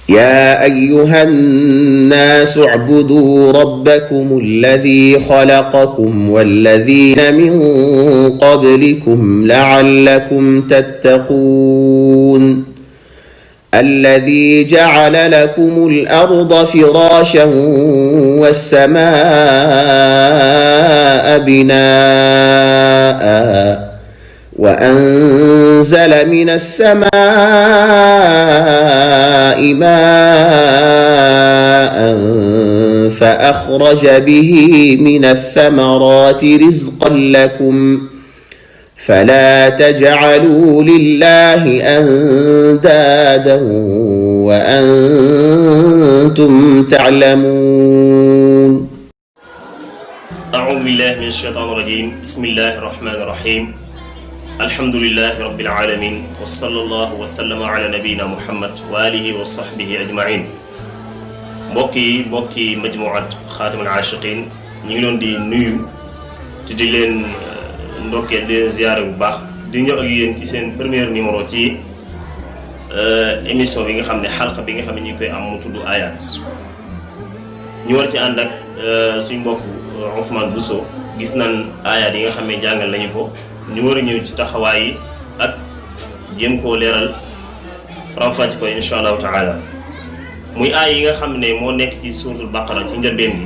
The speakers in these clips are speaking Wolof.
يا أيها الناس اعبدوا ربكم الذي خلقكم والذين من قبلكم لعلكم تتقون الذي جعل لكم الأرض فراشا والسماء بناء وأنزل من السماء ماء فأخرج به من الثمرات رزقا لكم فلا تجعلوا لله أندادا وأنتم تعلمون. أعوذ بالله من الشيطان الرجيم. بسم الله الرحمن الرحيم. الحمد لله رب العالمين وصلى الله وسلم على نبينا محمد وآله وصحبه أجمعين. mbokki majmuat xaatimul aashiqiin ñu ngi leen di nuyu te di leen ndokkeel di leen ziyaare bu baax di ñëw ak yéen ci seen premier numéro ci émission bi nga xam ne xalqa bi nga xam ne ñu koy am mu tudd ayat ñu war ci ànd ak suñ mbokk Ousmane Bousso. gis nañ ayat yi nga xam ne jàngal nañu ko ñu war a ñëw ci taxawaay yi ak jéem koo leeral faram-fàcce ko insha allahu taala. muy aay yi nga xam ne moo nekk ci suuratul baqara ci njëlbeen gi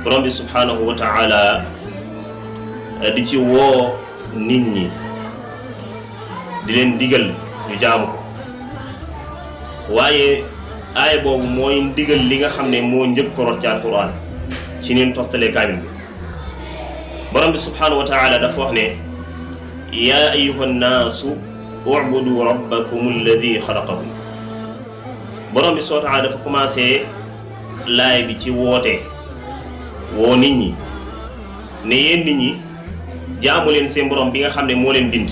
borom bi subhanahu wa taala di ci woo nit ñi di leen digal ñu jaamu ko waaye aay boobu mooy ndigal li nga xam ne moo njëkk ko rot ci alquran ci neen toftalee kaamil bi borom bi subhanahu wa taala dafa wax ne yaa ayyuha nnaasu u'budu rabbakum alladi xalaqakum. borom bi subhanahu wa taala dafa commencé laay bi ci woote woo nit ñi ne yéen nit ñi jaamu leen seen borom bi nga xam ne moo leen bind.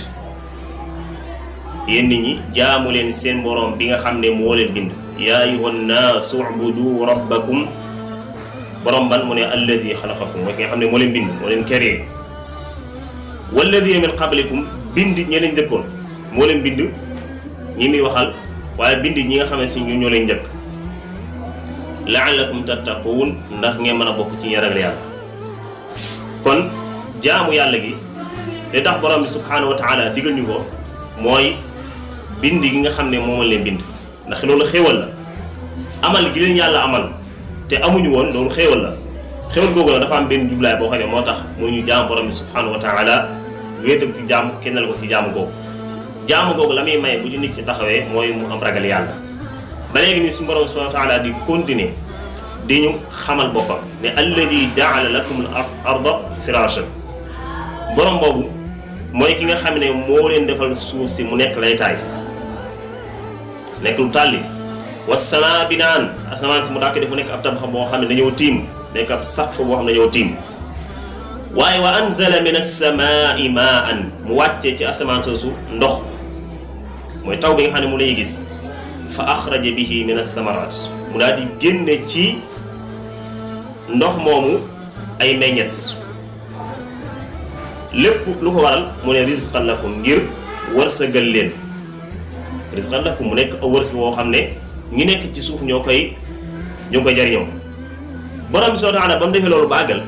yéen nit ñi jaamu leen seen borom bi nga xam ne moo leen bind. yaa ayyuhan naasu u'budu rabbakum borom ban mu ne alladi xalaqakum mooy ki nga xam ne moo leen bind moo leen créé. walladina min qablikum bind ñi leen njëkkoon moo leen bind ñi muy waxal. waaye bind ñi nga xam ne si ñu ñoo leen njëkk la'allakum tattaquun ndax ngeen mën a bokk ci ñi ragal yàlla. kon jaamu yàlla gi li tax borom bi subhanahu wa taala digal ñu ko mooy bind gi nga xam ne moom leen bind ndax loolu xéewal la. amal gi leen yàlla amal te amuñu woon loolu xéewal la. xéewal googu la dafa am benn jublaay boo xam ne moo tax moo ñu jaam borom bi subhanahu wa taala wéetal ci jaam kennal ko ci jaamu googu. jaamu googu la muy maye bu ñu nit ci taxawee mooy mu am ragal yàlla. ba léegi nii suñu borom subhanahu wa taala di continuer di ñu xamal boppam ne alladi jaala lakum al arda firashan. borom boobu mooy ki nga xam ne moo leen defal suuf si mu nekk lay taay nekk lu tàlli wassamaa binaan asamaan si mu dàkk def mu nekk ab tabax boo xam ne dañoo tiim nekk ab saqf boo xam ne dañoo tiim. waaye wa anzala min as-samaa'i maa'an mu wàccee ci asamaan soosu ndox mooy taw bi nga xam ne mu lay gis fa axraja bihi min ath-thamaraat mu daal di génne ci ndox moomu ay meññet lépp lu ko waral mu ne rizqan lakum ngir wërsëgal leen rizqan lakum mu nekk aw wërsëg woo xam ne ñi nekk ci suuf ñoo koy jariñoo. borom bi subhaanahu wa ta'aala ba mu defee loolu ba àggal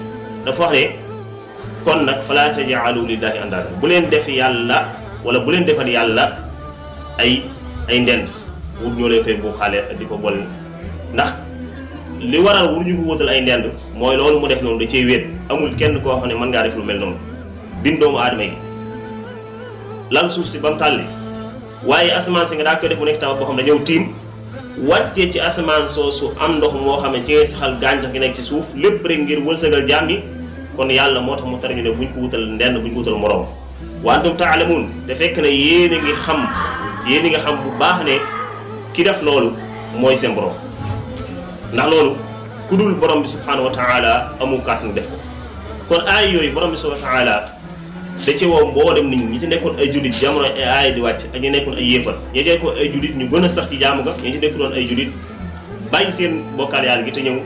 dafa wax ne kon nag falaa taj'alu lillahi andaada bu leen def yàlla wala bu leen defal yàlla ay ndend wut ñoo leen koy bokkaale di ko boole ndax li waral wur ñu ko wutal ay ndend mooy loolu mu def noonu da cee wéet amul kenn koo xam ne mën ngaa def lu mel noonu bind doomu aadama yi lal suuf si ba mu tàlli waaye asamaan si nga daa koy def mu nekk taw boo xam ne ñëw tiim wàccee ci asamaan soosu am ndox moo xam ne ci ngay saxal gàncax gi nekk ci suuf lépp rek ngir wërsëgal jaam yi. kon yàlla moo tax mu tar ñu ne buñ ko wutal ndenn buñ ko wutal moroom wa antum taalamuun te fekk na yéen a ngi xam bu baax ne ki def loolu mooy seen borom ndax loolu ku dul borom bi subhanahu wa taala amul kàttan def ko. kon aay yooyu borom bi subhanahu wa taala da ci wow mboolem nit ñi ci nekkoon ay jullit jamono ay aay di wàcc ak ñi nekkoon ay yéefar ñi ci nekkoon ay jullit ñu gën a sax ci jaamu ga ñi ci nekkoon ay jullit bàyyi seen bokkaal yàlla gi te ñëw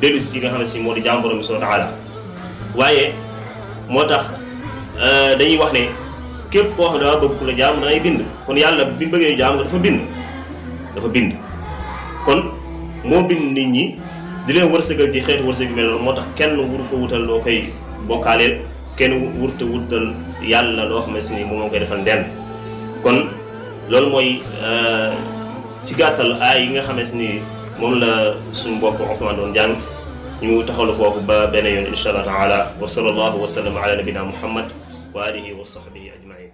dellu si nga xam ne si moo di jaamu borom bi subhanahu wa taala. waaye moo tax dañuy wax ne képp koo xam ne dafa bëgg ku la jaamu da ngay bind kon yàlla bi bëggee jaamu dafa bind kon moo bind nit ñi di leen wërsëgal ci xeetu wërsëg yu mel noonu moo tax kenn wuru ko wutal loo koy bokkaaleel kenn wurta wutal yàlla loo xam ne si ni moom moo koy defal ndenn kon loolu mooy ci gàttal aay yi nga xamante ni moom la suñu mbokk Ousmane doon jàng ñu taxawlu foofu ba benn yoon insha allah taala wa sallallahu wa sallam ala nabina muhammad wa alihi wa sahbihi ajmain